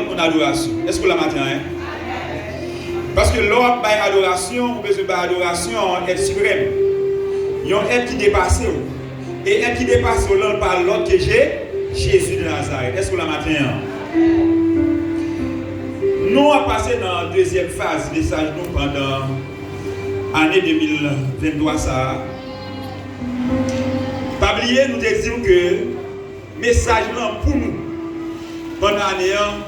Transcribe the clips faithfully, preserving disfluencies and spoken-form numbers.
Yon adorasyon. Èske w la maten an? Paske lè w ap bay adorasyon, ou bezwen bay adorasyon a yon èt siprèm. Yon èt ki depase w. E èt ki depase w lan, l pa lòt ke Je, Jezi de Nazarèt. Èske w la maten an? Nou ap pase nan dezyèm faz mesaj nou pandan ane de mil venntwa sa a. Pa bliye, nou te di w ke mesaj lan pou nou pandan ane an,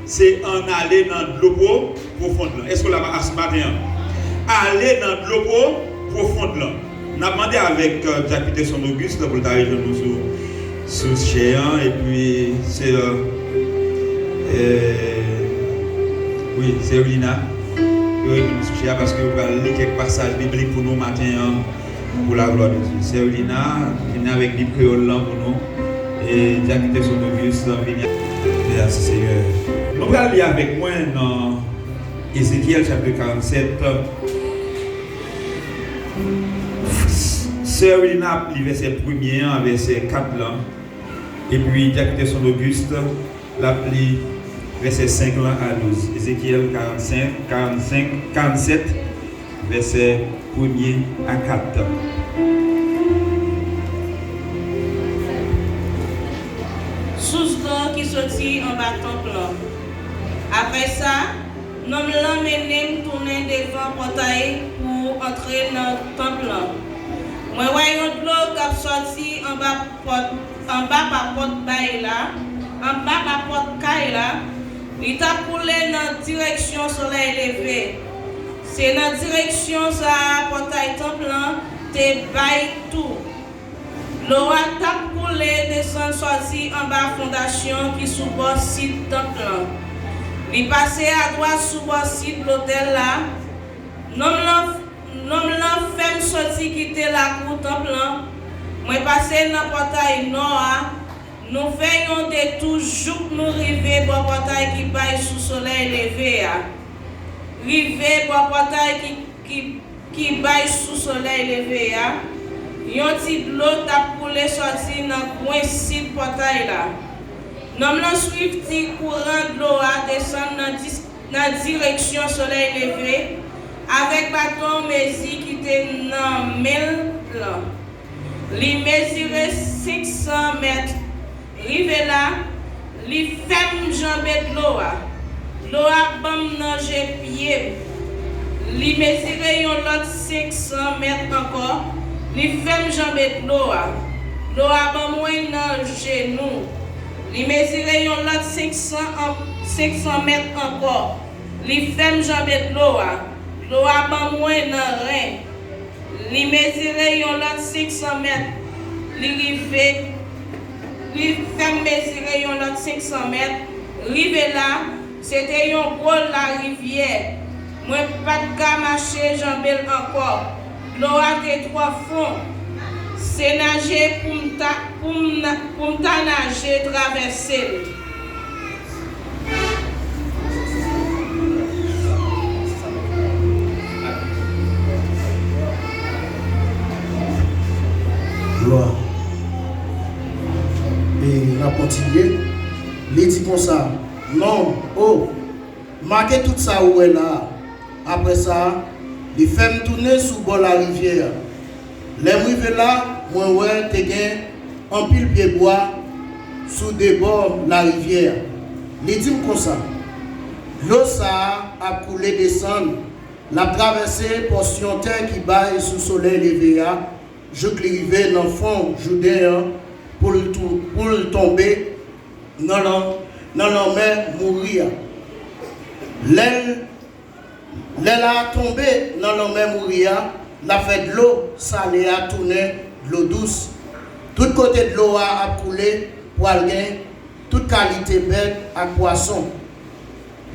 se ann ale nan dlo pwo-, pwofond lan. Èske w la ma-, maten an? Ale nan dlo pwo-, pwofond lan. N ap mande avèk, euh, Dyak Peterson Auguste pou l ta rejwenn nou sou, sou chè an, epi sè, euh, wi, sè Lina, yo rejwenn nou sou chè a, paske yo pral li kèk pasaj biblik pou nou maten an, pou la glwa de Dye. Sè Lina, vini avèk Bib kreyòl lan pou nou. E Dyak Peterson Auguste, vini. Mèsi, Senyè. Nou pral li avèk mwen nan Ezekyèl, chapit karannsèt. Sè Lina ap li vèsè premye an, vèsè kat lan. Epi Dyak Peterson Auguste, l ap li vèsè senk lan a douz. Ezekyèl karannsenk, karannsenk, karannsèt, vèsè premye a kat. Sous dlo ki soti anba tanp lan. Apre sa, nonm lan mennen m tounen devan pòtay pou antre nan tanp lan. Mwen wè yon dlo k ap sòti anba pòt, anba pa pòt bay la, anba pa pòt kay la, li t ap koule nan direksyon solèy leve. Se nan direksyon sa a pòtay tanp lan te bay tou. Dlo a t ap koule desann sòti anba fondasyon ki sou bò sid tanp lan. Li pase adwat sou bò sid lotèl la. Nonm lan, nonm lan fè m soti kite lakou tanp lan. Mwen pase nan pòtay nò a. Nou fè yon detou jouk nou rive bò pòtay ki bay sou solèy leve a. Rive bò pòtay ki, ki, ki bay sou solèy leve a, yon ti dlo t ap koule sòti nan kwen sid pòtay la. Nonm lan swiv ti kouran dlo a desann nan dis-, nan direksyon solèy leve, avèk baton mezi ki te nan men l lan. Li mezire senk san mèt. Rive la, li fè m janbe dlo a. Dlo a ban m nan je pye m. Li mezire yon lòt senk san mèt ankò. Li fè m janbe dlo a. Dlo a ban mwen nan jenou. Li mezire yon lòt senk san an-, senk san mèt ankò. Li fè m janbe dlo a. Dlo a ban mwen nan ren. Li mezire yon lòt senk san mèt. Li rive, li fè m mezire yon lòt senk san mèt. Rive la, se te yon gwo larivyè. Mwen pa t ka mache janbe l ankò. Dlo a te twò fon. Se naje pou m ta, pou m na-, pou m ta naje travèse l. Glwa. E n ap kontinye. Li di konsa, "Non, o, make tout sa ou wè la a." Apre sa, li fè m tounen sou bò larivyè a. Lè m rive la, mwen wè te gen anpil pyebwa sou de bò larivyè a. Li di m konsa, "Dlo sa a ap koule desann, l ap travèse pòsyon tè ki bay sou solèy leve a, jouk li rive nan fon Jouden an, pou l tou-, pou l tonbe nan lan-, nan lanmè Mouri a. Lè l, lè l a tonbe nan lanmè Mouri a, l ap fè dlo sale a tounen dlo dous. Tout kote dlo a ap koule, pral gen tout kalite bèt ak pwason.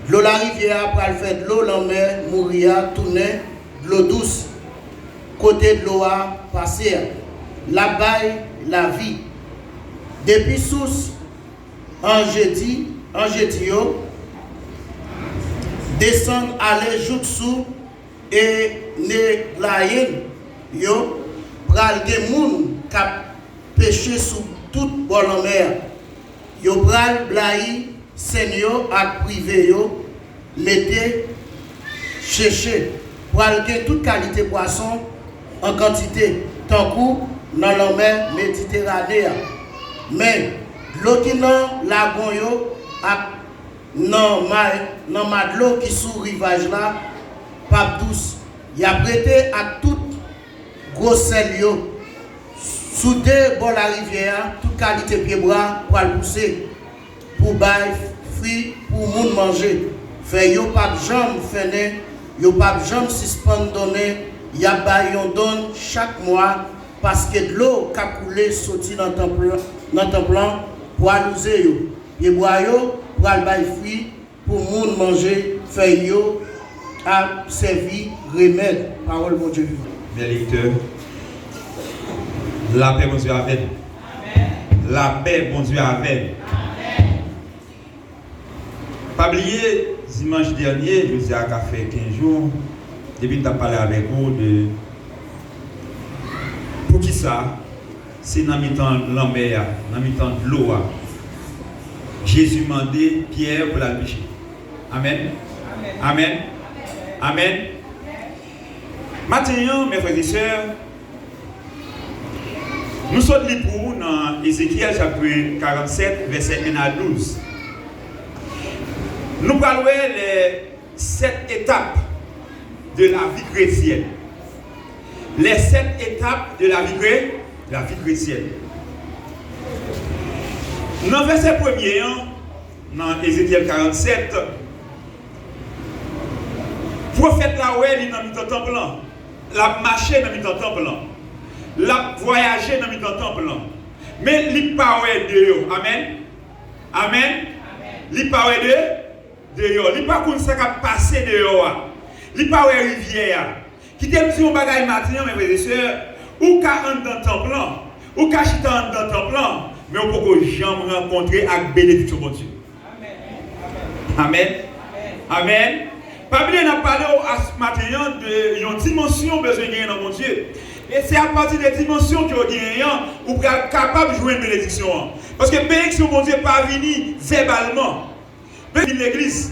Dlo larivyè a pral fè dlo lanmè Mouri a tounen dlo dous. Kote dlo a pase a, l ap bay lavi. Depi sous an jedi, an jedi yo, desann ale jouk sou Eneglayen yo, pral gen moun k ap peche sou tout bò lanmè a. Yo pral blayi Sèn yo ak prive yo mete cheche. Pral gen tout kalite pwason an kantite, tankou nan lanmè Mediterane a. Men, dlo ki nan lagon yo ak nan ma, nan ma dlo ki sou rivaj la p ap dous. Y ap rete ak tout gwo sèl yo. Sou de bò larivyè a, tout kalite pyebwa pral pouse pou bay fwi pou moun manje. Fèy yo p ap janm fennen, yo p ap janm sispann donnen, y ap bay yon donn chak mwa, paske dlo k ap koule soti nan tanp lan, nan tanp lan pral wouze yo. Pyebwa yo pral bay fwi pou moun manje, fèy yo ap sèvi remèd. Pawòl Bondye vivan. Bèl lektè. Lapè Bondye avè n. Lapè Bondye avè n. Pa bliye, dimanch dènye, jodi a ka fè kenz jou, depi n t ap pale avèk ou de poukisa se nan mitan lanmè a, nan mitan dlo a, Jezi mande Pyè pou l al peche. Amèn. Amèn. Amèn. Maten an, mè frè e sè, nou sot li pou ou nan Ezekyèl chapit karannsèt, vèsè en a douz. Nou pral wè lè sèt etap de la vie chrétienne. Les sept étapes de la vie, chré- la vie chrétienne. Nan vèsè premye an, nan Ezekyèl karannsèt, pwofèt la wè li nan mitan tanp lan. L ap mache nan mitan tanp lan. L ap vwayaje nan mitan tanp lan. Men li pa wè deyò. Amèn. Amèn. Li pa wè de deyò. Li pa konn sa k ap pase deyò a. Li pa wè rivyè a. Kite m di yon bagay maten an, mè frè e sè, ou ka anndan tanp lan, ou ka chita anndan tanp lan, men ou poko janm rankontre ak benediksyon Bondye. Amèn. Amèn. Pa bliye n ap pale w as maten an de yon dimansyon w bezwen genyen nan Bondye. E se apati de dimansyon ke w genyen an, ou pral kapab jwenn benediksyon an. Paske benediksyon Bondye pa vini vèbalman. Benediksyon legliz.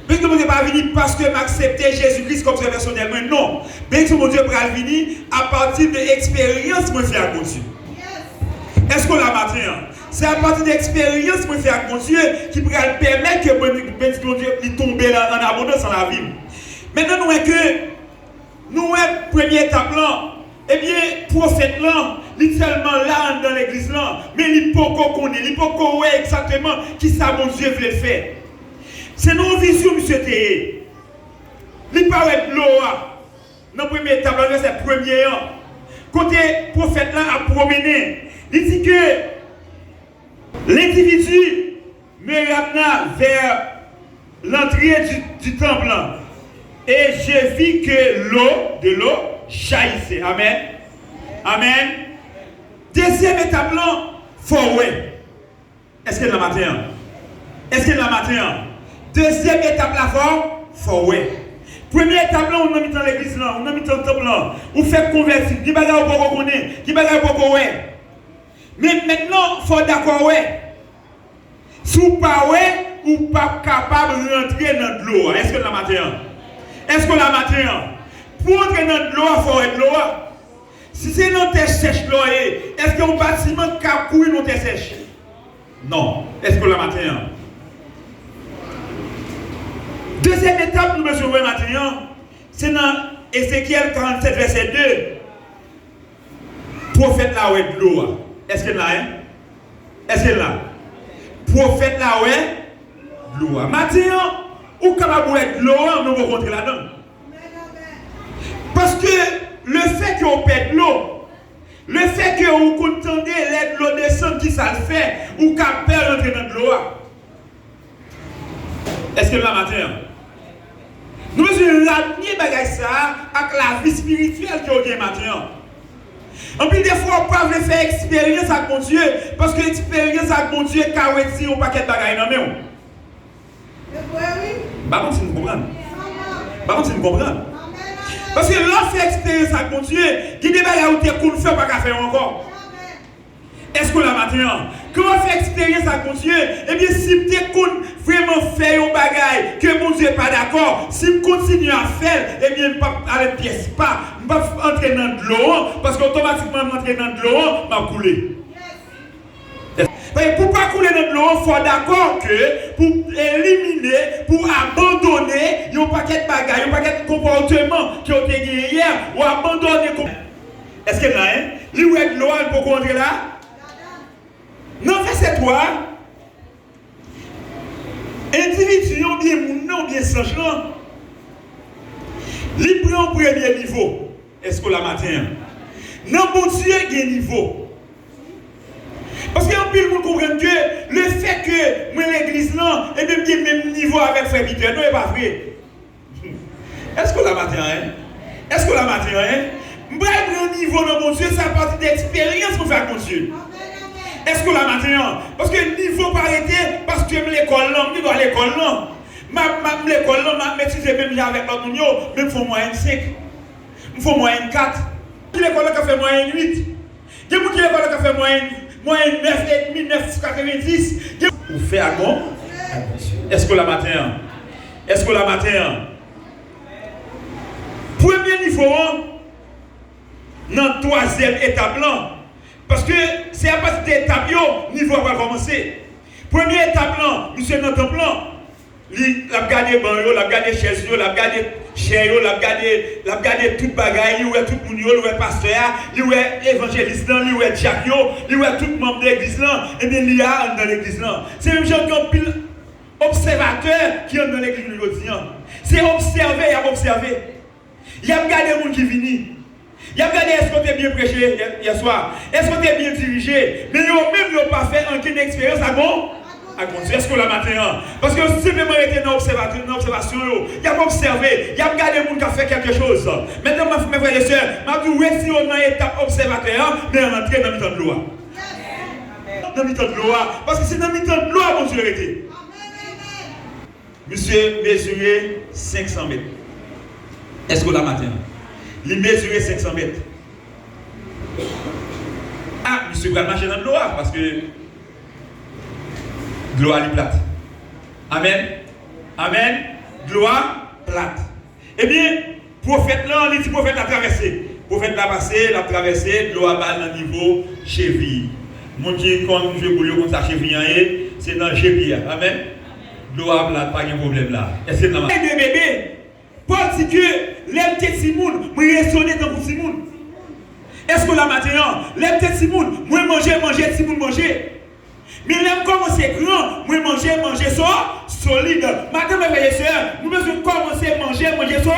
Benediksyon Bondye pa vini paske m aksepte Jezi Kris kòm Sovè pèsonèl mwen, non. Benediksyon Bondye pral vini apati de eksperyans mwen fè ak Bondye. Èske w la maten an? Se apati de eksperyans mwen fè ak Bondye ki pral pèmèt ke beni- benediksyon Bondye li tonbe la an abondans nan lavi m. Mentnan nou wè ke Nou wè premye etap lan, ebyen, pwofèt lan, li sèlman la anndan legliz lan, men li poko konnen, li poko wè egzakteman kisa Bondye vle l fè. Se nan yon vizyon misye te ye. Li pa wè dlo a. Nan premye etap lan, vèsè premye an, kote pwofèt lan ap pwomennen, li di ke lendividi me ramena vè lantre di, di tanp lan, e je vi ke lo, de lo, jayise. Amèn. Amèn. Dezyèm etap lan, fò w wè. Èske n la maten an? Èske n la maten an? Dezyèm etap la, fò, fò w wè. Premye etap lan, ou nan mitan legliz lan, ou nan mitan tanp lan, ou fèk konvèti, gen bagay ou poko konnen, gen bagay ou poko wè. Men mentnan, fò w dakò wè. Si w pa wè, ou p ap kapab rantre nan dlo a. Èske n la maten an? Èske w la maten an? Pou w antre nan dlo a, fò w wè dlo a. Si se nan tè sèch dlo a ye, èske yon batiman ka kouri nan tè sèch? Non. Èske w la maten an? Dezyèm etap nou bezwen wè maten an, se nan Ezekyèl karannsèt vèsè de. Pwofèt la wè dlo a. Èske l la, en? Èske l la? Pwofèt la wè dlo a. Maten an, ou kapab wè dlo a, men ou poko rantre ladan l. Paske lefètke ou pè dlo, lefètke ou konn tande lè dlo desann, kisa l fè, ou ka pè rantre nan dlo a. Èske n la maten an? Nou bezwen ramye bagay sa a ak lavi espirityèl ke w gen maten an. Anpil de fwa, ou pa vle fè eksperyans ak Bondye, paske eksperyans ak Bondye ka retire yon pakèt bagay nan men w. M pa konn si n konprann. M pa konn si n konprann. Paske lè w fè eksperyans ak Bondye, gen de bagay ou te konn fè, ou pa ka fè yo ankò. Èske w la maten an? Lè w ap fè eksperyans ak Bondye, ebyen, si m te konn vrèman fè yon bagay ke Bondye pa dakò, si m kontinye ap fè l, ebyen, m p ap ale pyès pa, m p ap antre nan dlo an, paske otomatikman m antre nan dlo an, m ap koule. Paske pou w pa koule nan dlo an, fò w dakò ke pou w elimine, pou w abandone yon pakèt bagay, yon pakèt konpòteman ke w te genyen yè, w abandone. Èske nan, en? Li wè dlo a, li poko antre la? Nan vèsè twa, endividi an oubyen moun nan oubyen zanj lan, li pran yon premye nivo. Èske w la maten an? Nan Bondye gen nivo. Paske anpil moun konprann ke lefètke mwen legliz lan, ebyen m gen menm nivo avèk frè Peter. Non, e pa vre. Èske w la maten an, en? Èske w la maten an, en? M pral pran nivo nan Bondye, se apati de eksperyans mwen fè ak Bondye. Èske w la maten an? Paske nivo pa rete paske m lekòl lan, m gen dwa lekòl lan. M ap, m ap lekòl lan, m ap metrize menm jan avèk lòt moun yo, men m fè yon mwayèn senk. M fè yon mwayèn kat. Ki lekòl lan ka fè mwayèn uit. Gen moun ki lekòl la ka fè mwayèn, mwayèn nèf edmi, nèf katrevendis. Gen... Ou fè ak bon? Èske w la maten an? Èske w la maten an? Premye nivo an, nan twazyèm etap lan. Paske se apati de etap yo, nivo a pral kòmanse. Premye etap lan, misye nan tanp lan. Li, l ap gade ban yo, l ap gade chèz yo, l ap gade chè yo, l ap gade, l ap gade tout bagay, li wè tout moun yo, li wè pastè a, li wè evanjelis lan, li wè dyak yo, li wè tout manm legliz lan, ebyen li a anndan legliz lan. Se menm jan gen anpil obsèvatè ki anndan legliz nou jodi an. Se obsève y ap obsève. Y ap gade moun ki vini. Y ap gade èske w te byen preche yè, yè swa. Èske w te byen dirije. Men yo menm yo pa fè ankenn eksperyans ak bon, ak Bondye. Èske w la maten an? Paske yo senpleman rete nan obsèvatè, nan obsèvasyon yo. Y ap obsève. Y ap gade moun k ap fè kèlke choz. Mentnan, mè frè e sè, m ap di w, retire w nan etap obsèvatè an, men antre nan mitan dlo a. Nan mitan dlo a. Paske se nan mitan dlo a Bondye rete. Misye mezire senk san mèt. Èske w la maten an? Li mezire senk san mèt. A, misye pral mache nan dlo a, paske dlo a li plat. Amèn. Amèn. Dlo a plat. Ebyen, pwofèt lan, li di pwofèt la travèse. Pwofèt la pase, l ap travèse, dlo a ba l nan nivo cheviy. Moun ki konn jwe boul yo konn sa cheviy an ye, se nan je pye a. Amèn. Dlo a plat, pa gen pwoblèm la. Èske n nan... De bebe. Pòl di ke lè m te timoun, mwen rezone tankou timoun. Èske w la maten an? Lè m te timoun, mwen manje, manje timoun manje. Men lè m kòmanse gran, mwen manje manje so, solid. Maten, mwen frè e sè, nou bezwen kòmanse manje manje so,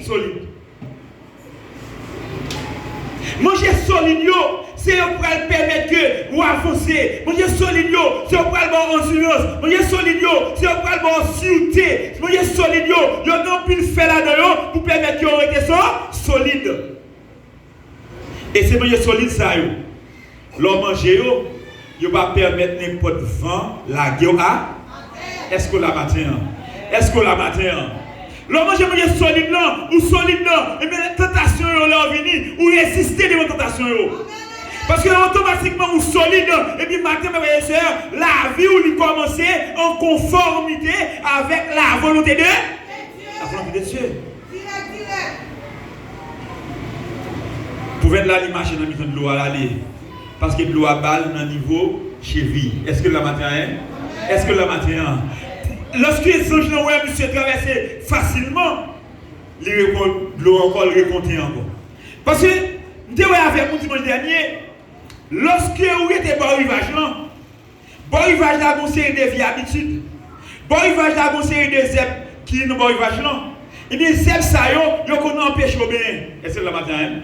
solid. Manje solid yo, se yo k pral pèmèt ke w avanse. Manje solid yo, se yo k pral ba w andilans. Manje solid yo, se yo k pral ba w sirte. Manje solid yo, yo gen anpil fè ladan yo pou pèmèt ke w rete so, solid. E se manje solid sa yo, lè w manje yo, yo pa pèmèt nenpòt van lage w a. Èske w la maten an? Èske w la maten an? Lè w manje manje solid lan, ou solid lan, ebyen, tantasyon yo, lè yo vini, ou reziste devan tantasyon yo. Paske otomatikman ou solid, ebyen, maten, mè frè e sè, lavi w li kòmanse an konfòmite avèk la volonte de, la volonte de Dye. Pwofèt la, li mache nan mitan dlo a, l ale. Paske dlo a ba l nan nivo cheviy. Èske l la maten an? Èske l la maten an? Lòske zanj lan wè misye travèse fasilman, li rekonte dlo a ankò, li rekonte ankò. Paske, m te wè avèk ou dimanch dènye, lòske ou rete bò rivaj lan, bò rivaj la, gon seri de vye abitid. Bò rivaj la, gon seri de zèb ki nan bò rivaj lan. Ebyen, zèb sa yo, yo konn anpeche w benyen. Èske l la maten an?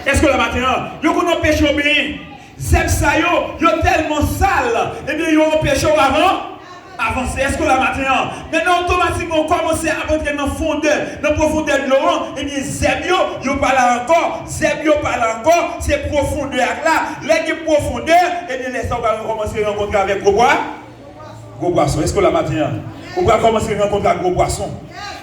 Èske l la maten an? Yo konn anpeche w benyen. Zèb sa yo, yo tèlman sal, ebyen, yo anpeche w avan, avanse. Èske l la maten an? Mentnan, otomatikman, ou kòmanse ap antre nan fondè, nan pwofondè dlo an, ebyen, zèb yo, yo pa la ankò. Zèb yo pa la ankò, se pwofondè a k la. Lè gen pwofondè, ebyen, lè sa a, ou pral kòmanse rankontre avèk gwo pwa, gwo pwason. Èske w la maten an? Ou pral kòmanse rankontre ak gwo pwason.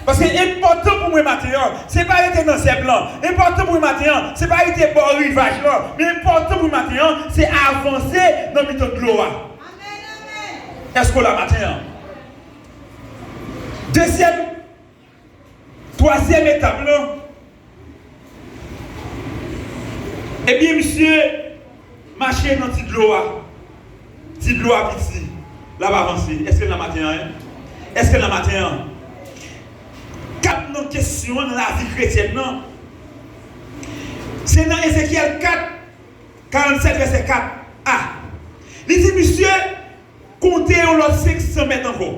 Paske enpòtan pou mwen maten an, se pa rete nan zèb lan. Enpòtan pou mwen maten an, se pa rete bò rivaj lan. Men enpòtan pou mwen maten an, se avanse nan mitan dlo a. Èske w la maten an? Dezyèm, twazyèm etap lan, ebyen, misye mache nan ti dlo a. Ti dlo a piti. L ap avanse. Èske l la maten an? Èske l la maten an? Kat nan kesyon an nan lavi kretyèn nan, se nan Ezekyèl kat, karannsèt, vèsè kat a. Li di, misye konte yon lòt senk san mèt ankò.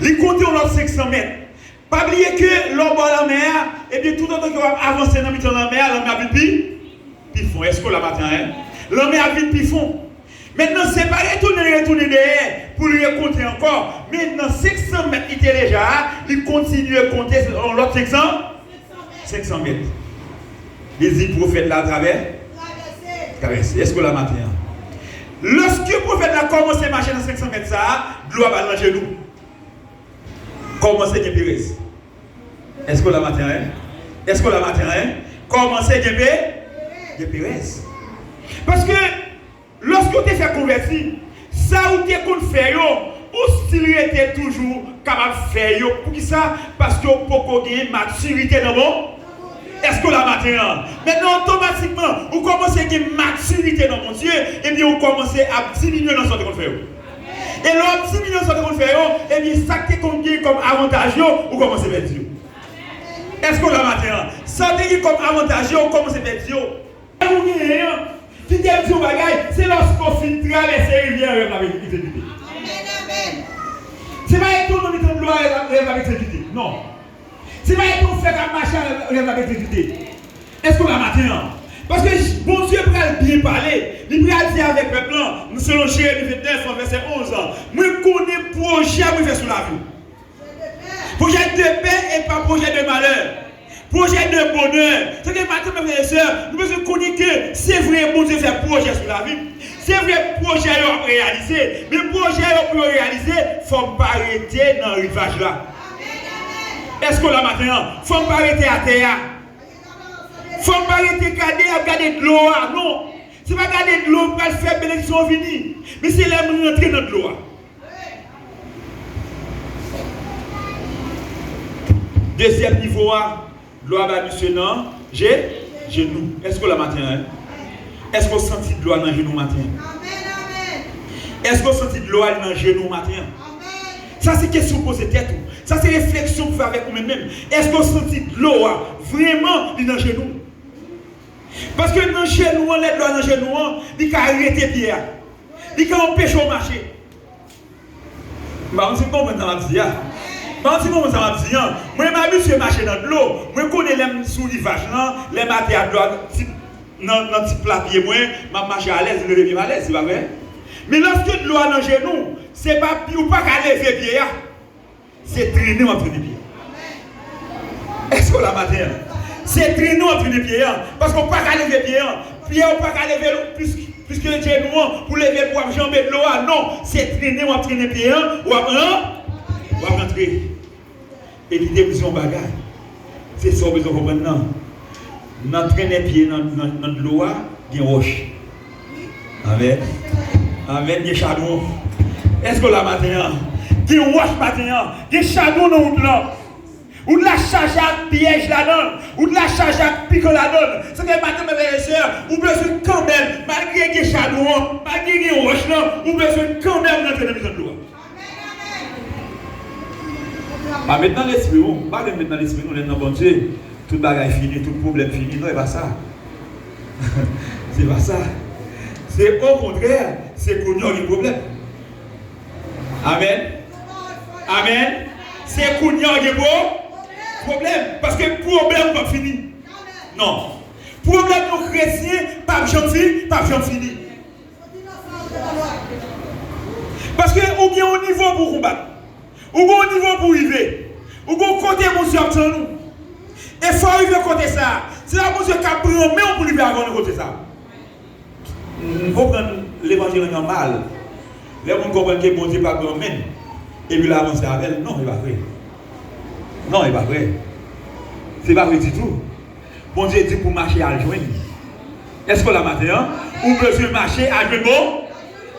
Li konte yon lòt senk san mèt. Pa bliye ke lè w bò lanmè a, ebyen, toutotan ke w ap avanse nan mitan lanmè a, lanmè a ap vin pi, pi fon. Èske w la maten an? Lanmè a ap vin pi fon. Mentnan, se pa retounen, retounen dèyè pou l rekonte ankò. Men nan senk san mèt li te deja a, li kontinye konte yon lòt senk san, senk san mèt. Li di pwofèt la travè-, travèse. Èske w la maten an? Lòske pwofèt la kòmanse mache nan senk san mèt sa a, dlo a ba l nan jenou. Kòmanse gen perèz. Èske w la maten an? Èske w la maten an? Kòmanse gen pe-, gen perèz. Paske lòske w te fèk konvèti, sa ou te konn fè yo, ou still rete toujou kapab fè yo. Poukisa? Paske w poko gen matirite nan bon. Èske w la maten an? Mentnan, otomatikman, ou kòmanse gen matirite nan Bondye, ebyen, ou kòmanse ap diminye nan sa w te konn fè yo. E lè w ap diminye sa w te konn fè yo, ebyen, sa k te konn gen kòm avantaj yo, ou kòmanse pèdi yo. Èske w la maten an? Sa w te gen kòm avantaj yo, ou kòmanse pèdi yo. Sa ou genyen an, kite m di w yon bagay, se lòske w fin travèse rivyè a rèv la egzekite. Se pa rete w nan mitan dlo a rèv la, rèv la egzekite. Non. Se pa rete w fèk ap mache a rèv, rèv la egzekite. Èske w la maten an? Paske Bondye pral byen pale. Li pral di avèk pèp lan, selon Jeremi vennèf, vèsè onz, mwen konnen pwojè mwen fè sou lavi w. Pwojè de pè e pa pwojè de malè. Pwojè de bonè. Sa ke maten, frè e sè, nou bezwen konnen ke se vre Bondye fè pwojè sou lavi m. Se vre pwojè yo ap reyalize. Men pwojè yo pou yo reyalize, fò m pa rete nan rivaj la. Èske w la maten an? Fò m pa rete atè a. Fò m pa rete gade, ap gade dlo a. Non. Se pa gade dlo pral fè benediksyon vini. Men se lè m rantre nan dlo a. Dezyèm nivo a, dlo a bay misye nan je, jenou. Èske w la maten an? Èske w santi dlo a nan jenou maten an? Èske w santi dlo a nan jenou maten an? Sa se kesyon w poze tèt ou. Sa se refleksyon pou w fè avèk ou menm menm. Èske w santi dlo a vrèman li nan jenou? Paske nan jenou an, lè dlo a nan jenou an, li ka rete pye a. Li ka anpeche w mache. M pa konn si w konprann sa m ap di a. M pa konn si w konprann sa m ap di an. Mwen, m abitye mache nan dlo. Mwen konnen lè m sou rivaj lan, lè m atè a dlo a ti, nan, nan ti pla pye mwen, m ap mache alèz, m leve pye m alèz, se pa vre? Men lòske dlo a nan jenou, se pa, ou pa ka leve pye a. Se trennen w ap trennen pye a. Èske w la maten an? Se trennen w ap trennen pye a. Paske w pa ka leve pye a. Pye a ou pa ka leve l, plis, plis ke jenou an, pou leve l, pou w ap janbe dlo a. Non, se trennen w ap trennen pye a, w ap ran-, w ap rantre. E kite m di yon bagay. Se sa w bezwen konprann nan. Nan trennen pye nan, nan, nan dlo a, gen wòch. Amèn. Amèn. Gen chadwon. Èske w la maten an? Gen wòch maten an. Gen chadwon nan wout lan. Wout la chaje ak pyèj ladan l. Wout la chaje ak pikan ladan l. Sa fè maten, frè e sè, ou bezwen kanmenm, malgre gen chadwon an, malgre gen wòch lan, ou bezwen kanmenm rantre nan mitan dlo a. Pa met nan lespri w, pa gen met nan lespri nou, lè n nan Bondye, tout bagay fini, tout pwoblèm fini. Non, e pa sa. Se pa sa. Se okontrè, se kounye a w gen pwoblèm. Amèn. Amèn. Se kounye a w gen pwo-, pwoblèm. Paske pwoblèm ou p ap fini. Non. Pwoblèm yon kretyen p ap janm fi-, p ap janm fini. Paske ou gen yon nivo pou w konbat. Ou gen yon nivo pou w rive. Ou gen yon kote Bondye ap tann ou. E fò w rive kote sa a. Se la Bondye ka pran men w pou w rive avan nan kote sa a. M konprann levanjil an mal. Lè moun konprann ke Bondye pa pran men l, epi l avanse avè l. Non, e pa vre. Non, e pa vre. Se pa vre ditou. Bondye di pou mache al jwenn. Èske w la maten an? Ou bezwen mache al jwenn bon?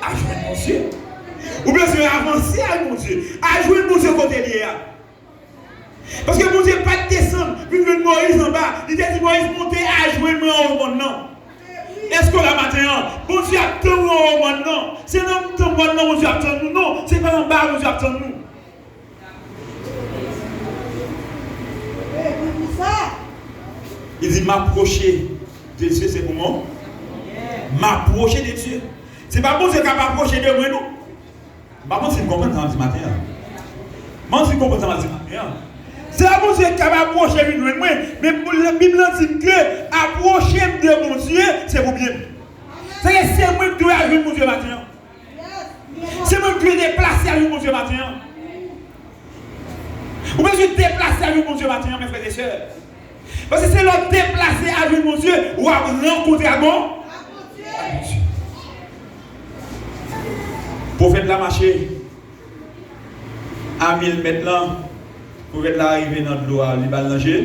Al jwenn Bondye. Ou bezwen avanse al Bondye. Al jwenn Bondye kote l ye a. Paske Bondye pa t desann vin jwenn Moyiz anba. Li te di Moyiz, "Monte al jwenn mwen anwo mòn nan." Èske w la maten an? Bondye ap tann ou anwo mòn nan. Se nan mitan mòn nan Bondye ap tann nou. Non, se pa anba Bondye ap tann nou. Li di, "M apwoche de Dye, se pou mwen. M apwoche de Dye." Se pa Bondye k ap apwoche de mwen, non. M pa konn si n konprann sa m ap di maten an. M pa konn si n konprann sa m ap di maten an. Se pa Bondye k ap apwoche vin jwenn mwen, men Bib lan di m ke apwoche m de Bondye, se pou byen m. Sa vle di se mwen k dwe al jwenn Bondye maten an. Se mwen k dwe deplase al jwenn Bondye maten an. Ou bezwen deplase al jwenn Bondye maten an, men frè e sè. Paske se lè w deplase al jwenn Bondye, w ap rankontre ak bon, ak Bondye. Pwofèt la mache a mil mèt lan, pwofèt la rive nan dlo a, li ba l nan je.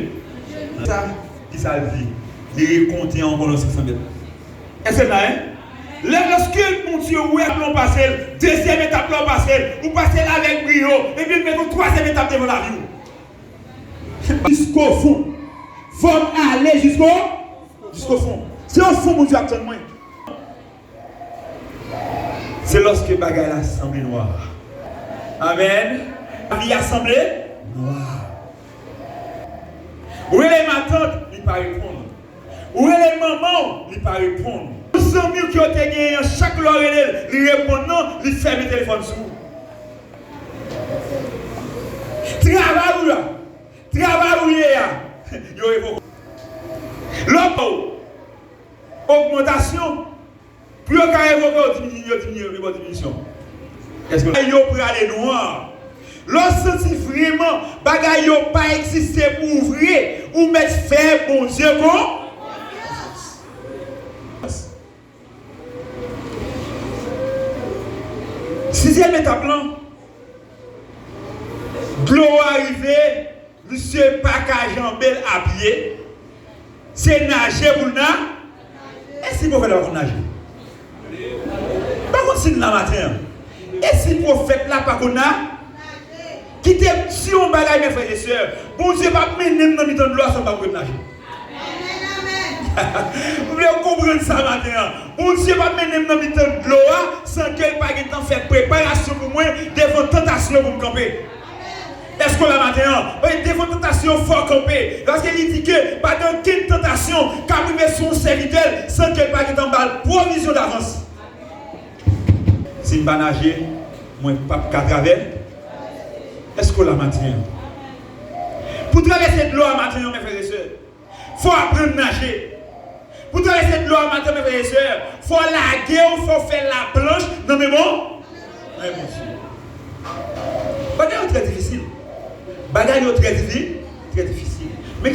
Sa, kisa l di? Li rekonte ankò nan senk san mèt. Èske l la, en? Lè, lòske Bondye wè w pase l, dezyèm etap la w pase l, ou pase l avèk briyo, epi l mete yon twazyèm etap devan lavi w. Jusqu'au fond. Fò m ale jisko, jisko fon. Se o fon Bondye ap tann mwen. Se lòske bagay la sanble nwa. Amèn. Lavi a sanble nwa. Ou rele matant, li pa reponn. Ou rele manman w, li pa reponn. Yon zanmi w ke w te genyen an, chak lè w rele l, li reponn non, li fèmen telefòn sou ou. Travay ou la, travay ou ye a, yo revoke w. Lè w ba w ogmantasyon, pou yo ka revoke w, yo diminye, yo diminye, yo ba w diminisyon. Èske yo prale nwa? Lè w santi vrèman bagay yo pa egziste pou ou vre, ou mèt fè Bondye konfyans. Sizyèm etap lan, dlo a rive, misye pa ka janbe l a pye. Se naje pou l na-, e si pwofèt la pa konn naje? Pa konn si n la maten an. E si pwofèt la pa konn na-, kite m di yon bagay, men frè e sè, Bondye p ap mennen m nan mitan dlo a san m pa konnen naje. M vle w konprann sa maten an. Bondye p ap mennen m nan mitan dlo a san ke l pa gentan fè preparasyon pou mwen devan tantasyon pou m kanpe. Èske w la maten an? Paske devan tantasyon, fò w kanpe. Paske li di ke pa gen okenn tantasyon k ap rive sou yon sèvitè l san ke l pa gentan ba l pwovizyon davans. Si n pa naje, mwen p ap ka travè-, èske w la maten an? Pou travèse dlo a maten an, men frè e sè, fò w aprann naje. Pou travèse dlo a maten, men frè e sè, fò w lage w, fò w fè laplanch nan men bon, nan men Bondye. Bagay yo trè difisil. Bagay yo trè difi-, trè difisil.